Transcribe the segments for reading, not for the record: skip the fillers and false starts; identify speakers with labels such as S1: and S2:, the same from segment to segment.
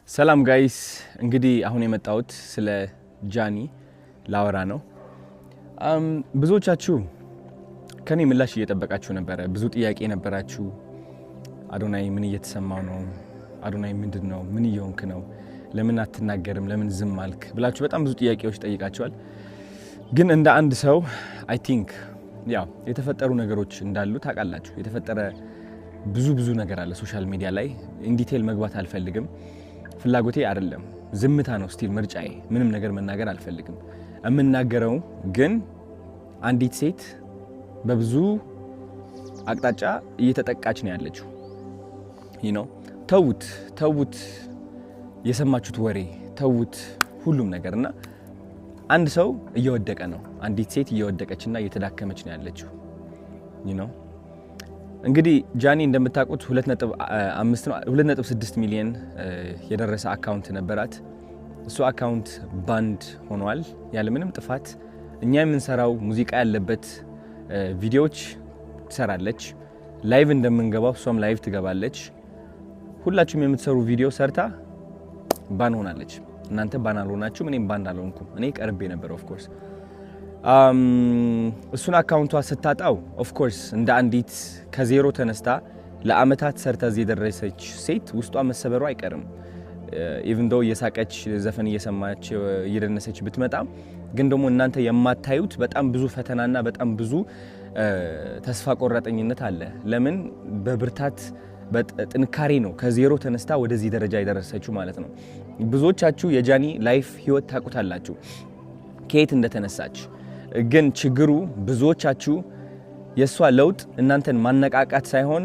S1: ሰላም guys፣ እንግዲህ አሁን የመጣሁት ስለ ጃኒ ላወራ ነው። ብዙዎቻችሁ ከኔ ምላሽ እየጠበቃችሁ ነበረ። ብዙ ጥያቄ ነበራችሁ። አዶናይ ምን እየተሰማው ነው? አዶናይ ምንድን ነው? ምን እየሆንክ ነው? ለምን አትናገርም? ለምን ዝም አልክ? ብላችሁ በጣም ብዙ ጥያቄዎች ጠይቃችኋል። ግን እንደ አንድ ሰው I think ያው የተፈጠሩ ነገሮች እንዳሉ ታውቃላችሁ። የተፈጠረ ብዙ ብዙ ነገር አለ social media ላይ። In detail መግባት አልፈልግም፣ ፍላጎቴ አይደለም። ዝምታ ነው still ምርጫዬ። ምንም ነገር መናገር አልፈልግም። የምናገረው ግን አንዲት ሴት በብዙ አቅጣጫ እየተጠቃች ነው ያለችው። ተዉት ተዉት፣ የሰማችሁት ወሬ ተዉት፣ ሁሉም ነገር። እና አንድ ሰው እየወደቀ ነው። አንዲት ሴት እየወደቀችና እየተዳከመች ነው ያለችው። እንግዲህ ጃኒ እንደምታውቁት 2.5 ነው፣ 2.6 ሚሊዮን የደረሰ account ነበራት። እሱ account banned ሆኗል ያለምንም ጥፋት። እኛ የምንሰራው ሙዚቃ ያለበት ቪዲዮዎች ትሰራለች። Live እንደምንገባው እሷም live ትገባለች። ሁላችሁም የምትሰሩ ቪዲዮ ሰርታ ban ሆናለች። እናንተ ban አልሆናችሁም፣ እኔም ban አልሆንኩም። እኔ ቀርቤ ነበር of course። እሱን account ቷ ስታጣው of course እንደ አንዲት ከዜሮ ተነስታ ለአመታት ሰርታ እዚህ የደረሰች ሴት ውስጧ መሰበሩ አይቀርም። Even though እየሳቀች፣ ዘፈን እየሰማች፣ እየደነሰች ብትመጣም ግን ደግሞ እናንተ የማታዩት በጣም ብዙ ፈተናና በጣም ብዙ ተስፋ ቆራጠኝነት አለ። ለምን በብርታት በጥንካሬ ነው ከዜሮ ተነስታ ወደዚህ ደረጃ የደረሰችው ማለት ነው። ብዙዎቻችሁ የጃኒ life ህይወት ታውቁታላችሁ ከየት እንደተነሳች። ግን ችግሩ ብዙዎቻችሁ የእሷ ለውጥ እናንተን ማነቃቃት ሳይሆን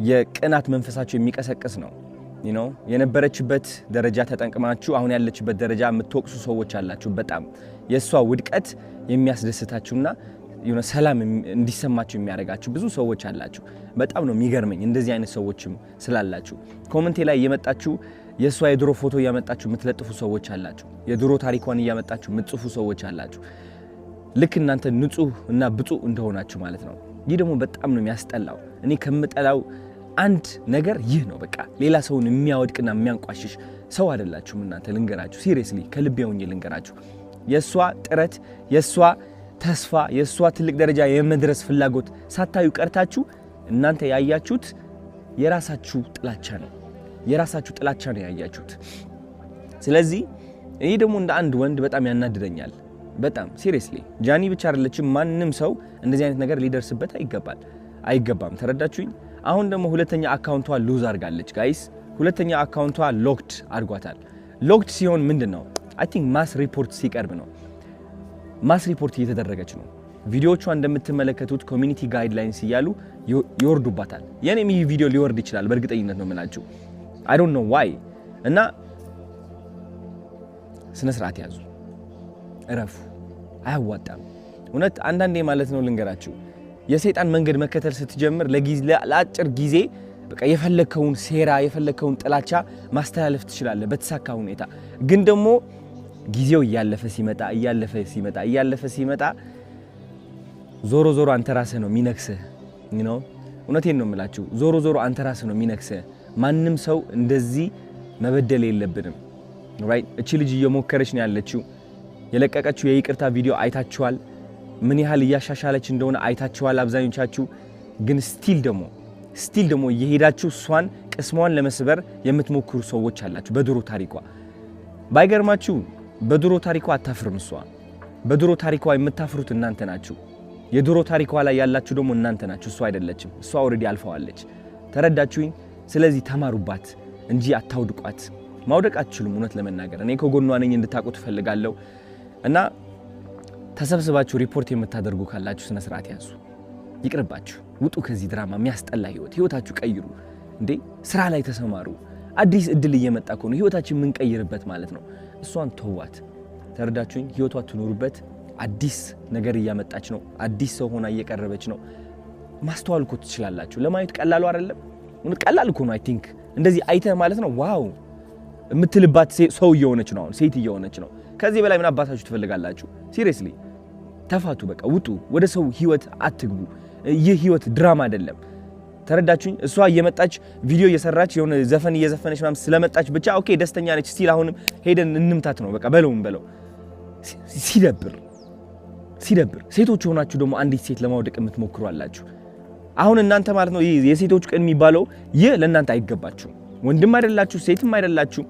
S1: የቅናት መንፈሳችሁ የሚቀሰቅስ ነው። የነበረችበት ደረጃ ተጠቅማችሁ አሁን ያለችበት ደረጃ የምትወቅሱ ሰዎች አላችሁ። በጣም የእሷ ውድቀት የሚያስደስታችሁና የሆነ ሰላም እንዲሰማችሁ የሚያደርጋችሁ ብዙ ሰዎች አላችሁ። በጣም ነው የሚገርመኝ እንደዚህ አይነት ሰዎችም ስላላችሁ። Comment ኤ ላይ እየመጣችሁ የእሷ የድሮ ፎቶ እያመጣችሁ የምትለጥፉ ሰዎች አላችሁ። የድሮ ታሪኳን እያመጣችሁ የምትጽፉ ሰዎች አላችሁ። ልክ እናንተ ንጹህ እና ብፁዕ እንደሆናችሁ ማለት ነው። ይህ ደግሞ በጣም ነው የሚያስጠላው። እኔ ከምጠላው አንድ ነገር ይህ ነው። በቃ ሌላ ሰውን የሚያወድቅና የሚያንቋሽሽ ሰው አይደላችሁም እናንተ። ልንገራችሁ፣ seriously ከልቤ ሆኜ ልንገራችሁ። የእሷ ጥረት፣ የእሷ ተስፋ፣ የእሷ ትልቅ ደረጃ የመድረስ ፍላጎት ሳታዩ ቀርታችሁ እናንተ ያያችሁት የራሳችሁ ጥላቻ ነው። የራሳችሁ ጥላቻ ነው ያያችሁት። ስለዚህ ይህ ደግሞ እንደ አንድ ወንድ በጣም ያናድደኛል። በጣም seriously ጃኒ ብቻ አይደለችም። ማንም ሰው እንደዚህ አይነት ነገር ሊደርስበት አይገባል አይገባም። ተረዳችሁኝ? አሁን ደግሞ ሁለተኛ account ቷ lose አድርጋለች guys። ሁለተኛ account ቷ locked አድርጓታል። Locked ሲሆን ምንድን ነው? I think mass report ሲቀርብ ነው። Mass report እየተደረገች ነው። ቪዲዮዎቿ እንደምትመለከቱት community guidelines እያሉ ይወርዱባታል። የኔም ይህ ቪዲዮ ሊወርድ ይችላል፣ በእርግጠኝነት ነው የምላችሁ። I don't know why። እና ስነ ስርዓት ያዙ፣ እረፉ። አያዋጣም። እውነት አንዳንዴ ማለት ነው ልንገራችሁ፣ የሰይጣን መንገድ መከተል ስትጀምር ለአጭር ጊዜ በቃ የፈለግከውን ሴራ፣ የፈለግከውን ጥላቻ ማስተላለፍ ትችላለህ በተሳካ ሁኔታ። ግን ደግሞ ጊዜው እያለፈ ሲመጣ፣ እያለፈ ሲመጣ፣ እያለፈ ሲመጣ ዞሮ ዞሮ አንተ ራስህ ነው የሚነክስህ። እውነቴን ነው የምላችሁ። ዞሮ ዞሮ አንተ ራስህ ነው የሚነክስህ። ማንም ሰው እንደዚህ መበደል የለብንም። Right? እቺ ልጅ እየሞከረች ነው ያለችው። የለቀቀችው የይቅርታ ቪዲዮ አይታችኋል። ምን ያህል እያሻሻለች እንደሆነ አይታችኋል አብዛኞቻችሁ። ግን still ደግሞ እየሄዳችሁ እሷን ቅስሟን ለመስበር የምትሞክሩ ሰዎች አላችሁ። በድሮ ታሪኳ ባይገርማችሁ በድሮ ታሪኳ አታፍርም እሷ። በድሮ ታሪኳ የምታፍሩት እናንተ ናችሁ። የድሮ ታሪኳ ላይ ያላችሁ ደግሞ እናንተ ናችሁ፣ እሷ አይደለችም። እሷ already አልፈዋለች። ተረዳችሁኝ? ስለዚህ ተማሩባት እንጂ አታውድቋት። ማውደቅ አትችሉም። እውነት ለመናገር እኔ ከጎኗ ነኝ እንድታውቁ እፈልጋለሁ። እና ተሰብስባችሁ ሪፖርት የምታደርጉ ካላችሁ ስነ ስርዓት ያዙ። ይቅርባችሁ። ውጡ ከዚህ ድራማ፣ የሚያስጠላ ህይወት። ህይወታችሁ ቀይሩ እንዴ! ስራ ላይ ተሰማሩ። አዲስ እድል እየመጣ ከሆነ ህይወታችን የምንቀይርበት ማለት ነው። እሷን ተዋት። ተረዳችሁኝ? ህይወቷ ትኑርበት። አዲስ ነገር እያመጣች ነው። አዲስ ሰው ሆና እየቀረበች ነው። ማስተዋል እኮ ትችላላችሁ። ለማየት ቀላሉ አይደለም? ቀላል እኮ ነው። I think እንደዚህ አይተህ ማለት ነው wow የምትልባት ሰው እየሆነች ነው። አሁን ሴት እየሆነች ነው። ከዚህ በላይ ምን አባታችሁ ትፈልጋላችሁ? Seriously ተፋቱ። በቃ ውጡ። ወደ ሰው ህይወት አትግቡ። ይህ ህይወት ድራማ አይደለም። ተረዳችሁኝ? እሷ እየመጣች ቪዲዮ እየሰራች የሆነ ዘፈን እየዘፈነች ምናምን ስለመጣች ብቻ okay ደስተኛ ነች። Still አሁንም ሄደን እንምታት ነው በቃ፣ በለውም በለው። ሲደብር ሲደብር። ሴቶች የሆናችሁ ደግሞ አንዲት ሴት ለማውደቅ የምትሞክሩ አላችሁ። አሁን እናንተ ማለት ነው ይህ የሴቶች ቀን የሚባለው ይህ ለእናንተ አይገባችሁም። ወንድም አይደላችሁ፣ ሴትም አይደላችሁ።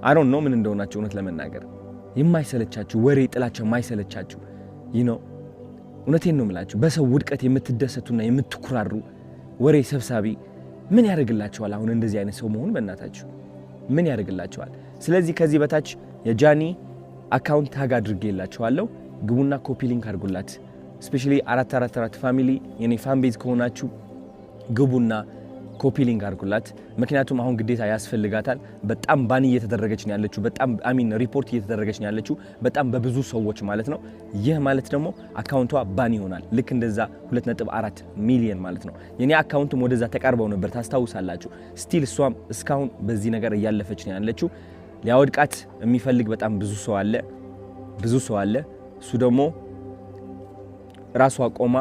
S1: I don't know ምን እንደሆናችሁ። እውነት ለመናገር የማይሰለቻችሁ ወሬ፣ ጥላቻ የማይሰለቻችሁ ይህ ነው። እውነቴን ነው የምላችሁ። በሰው ውድቀት የምትደሰቱና የምትኩራሩ ወሬ ሰብሳቢ ምን ያደርግላችኋል? አሁን እንደዚህ አይነት ሰው መሆን በእናታችሁ ምን ያደርግላችኋል? ስለዚህ ከዚህ በታች የጃኒ account tag አድርጌላችኋለሁ። ግቡና copy link አድርጉላት። Especially 444 family የኔ fan base ከሆናችሁ ግቡና copy link አድርጉላት። ምክንያቱም አሁን ግዴታ ያስፈልጋታል። በጣም ban እየተደረገች ነው ያለችው። በጣም I mean report እየተደረገች ነው ያለችው በጣም በብዙ ሰዎች ማለት ነው። ይህ ማለት ደግሞ account ቷ ban ይሆናል። ልክ እንደዛ 2.4 ሚሊየን ማለት ነው። የኔ account ም ወደዛ ተቃርበው ነበር፣ ታስታውሳላችሁ። Still እሷም እስካሁን በዚህ ነገር እያለፈች ነው ያለችው። ሊያወድቃት የሚፈልግ በጣም ብዙ ሰው አለ፣ ብዙ ሰው አለ። እሱ ደግሞ ራሷ ቆማ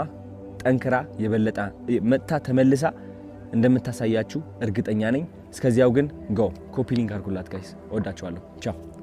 S1: ጠንክራ የበለጠ መጥታ ተመልሳ እንደምታሳያችሁ እርግጠኛ ነኝ። እስከዚያው ግን go copy link አድርጉላት guys። እወዳችኋለሁ። ቻው።